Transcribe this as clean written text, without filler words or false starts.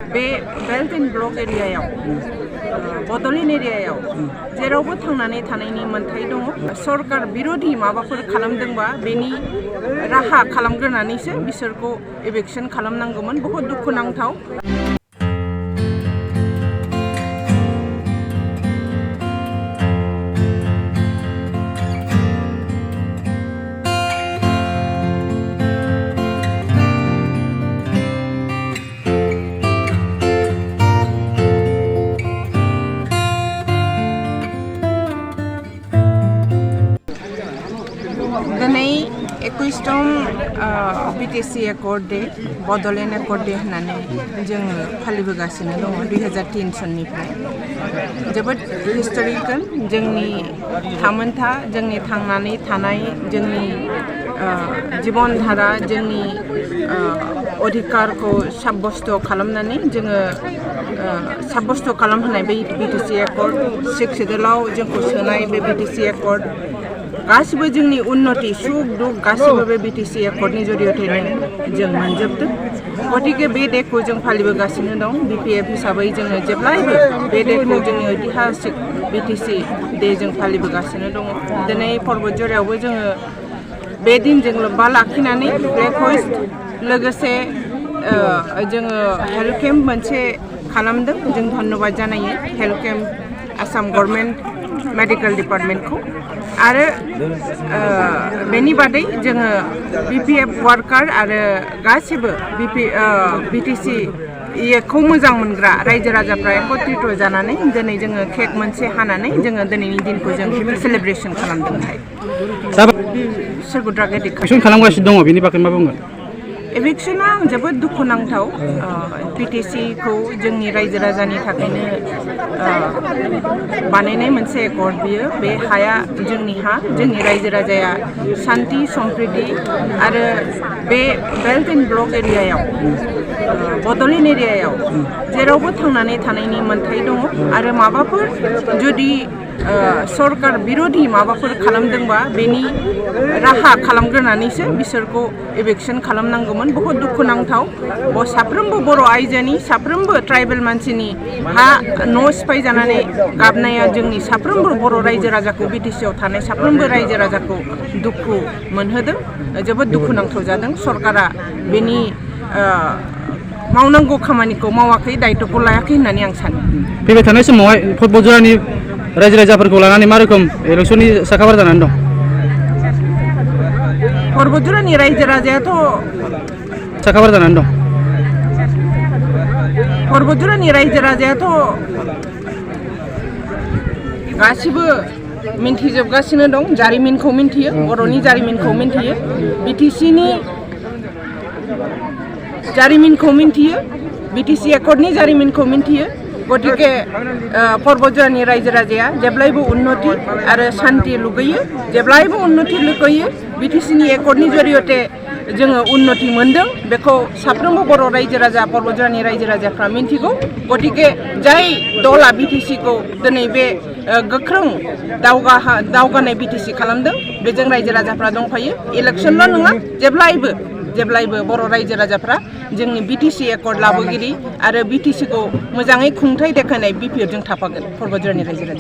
बे belt and block एरियायाव बड'लेण्ड एरियायाव जेरावबो थांनानै थानायनि मोन्थाय दङ। सरकार बिरोधी माबाफोर खालामदोंबा बेनि राहा खालामग्रोनानैसो बिसोरखौ इभिक्सन खालामनांगौमोन। बहुत दुखुनांथाव। दिनै 21 BTC accord day Bodoland accord day होननानै जोङो फालिबोगासिनो दङ 2003 सननिफ्राय। जोबोद हिस्टरिकेल जोंनि थामोनथा, जोंनि थांनानै थानाय, जोंनि जीवन धारा, जोंनि अधिकारखौ साब्यस्त खालामनानै जोङो साब्यस्त खालामहोनाय बे बिटिसि एकर्ड 6 शेड्यूलाव जोंखौ सोनाय बे बिटिसि एकर्ड गासिबो जोंनि उन्नति सुख दुख गासिबो बे बिटिसि एकर्डनि जरियतेनो जों मोनजोबदों। गतिके बे डेखौ जों फालिबोगासिनो दं। बिपिएफ हिसाबै जोङो जेब्लायबो बे डेखौ जोंनि ऐतिहासिक बिटिसि डे जों फालिबोगासिनो दङ। दिनै बतझरावबो जोङो बे दिनजों लोब्बा लाखिनानै ब्रेकफास्ट लोगोसे जोङो हेल्थ केम्प मोनसे खालामदों। जों धन्यबाद जानायो health camp Assam government medical डिपार्टमेन्टखौ। आरो बेनि बादै जोङो बिपिएफ वार्कार आरो गासिबो बिटिसि खौ मोजां मोनग्रा रायजो राजाफ्रा एकत्रित जानानै दिनै जोङो केक मोनसे हानानै जोङो दिनैनि दिनखौ जों सेलिब्रेसन खालामदोंहाय। सोरगोद्रा एभिक्सन खालामगासिनो दङ, बेनि बागै मा बुंगोन? एभिक्सना जोबोद दुखुनांथाव। बिटिसिखौ जोंनि रायजो राजानि थाखायनो बानायनाय मोनसे एकर्ड बियो। बे हाया जोंनि हा, जोंनि रायजो राजाया शान्ति सम्प्रिति आरो बे बेल्ट एन्ड ब्लक एरियायाव बड'लेण्ड एरियायाव जेरावबो थांनानै थानायनि मोन्थाय दङ। आरो माबाफोर जुदि सरकार बिरोधी माबाफोर खालामदोंबा बेनि राहा खालामग्रोनानैसो बिसोरखौ इभिक्सन खालामनांगौमोन। बहुत दुखुनांथाव। साफ्रोमबो बर' आइजोनि, साफ्रोमबो ट्राइबेल मानसिनि हा न' सिफाय जानानै गाबनाया जोंनि साफ्रोमबो बर' रायजो राजाखौ, बिटिसिआव थानाय साफ्रोमबो रायजो राजाखौ दुखु मोनहोदों। जोबोद दुखुनांथाव जादों। सरकारा बेनि मावनांगौ खामानिखौ मावाखै, दायित्वखौ लायाखै होननानै आं सानो। फैबाय थानाय समावहाय बतझरानि रायजो राजाफोरखौ लानानै मा रोखोम इलेक्सननि साखाफारा जानानै दं? बतझरानि रायजो राजायाथ' साखाफारा जानानै दं। बतझरानि रायजो राजायाथ' गासिबो मिन्थिजोबगासिनो दं। जारिमिनखौ मिन्थियो, बर'नि जारिमिनखौ मिन्थियो, बिटिसिनि जारिमिनखौ मिन्थियो, बिटिसि एकर्डनि जारिमिनखौ मिन्थियो। गतिके बतझरानि रायजो राजाया जेब्लायबो उन्नति आरो शान्ति लुगैयो, जेब्लायबो उन्नति लुगैयो। बिटिसिनि एकर्डनि जरियते जोङो उन्नति मोनदों, बेखौ साफ्रोमबो बर' रायजो राजा, बतझरानि रायजो राजाफ्रा मिन्थिगौ। गतिके जाय दला बिटिसिखौ दिनै बे गोख्रों दावगानाय बिटिसि खालामदों, बेजों रायजो राजाफ्रा दंफायो। इलेक्सनल' नङा, जेब्लायबो बर' रायजो राजाफ्रा जोंनि बिटिसि एकर्ड लाबोगिरि आरो बिटिसिखौ मोजाङै खुंथाय देखायनाय बिपिएफजों थाफागोन बतझरानि रायजो राजा।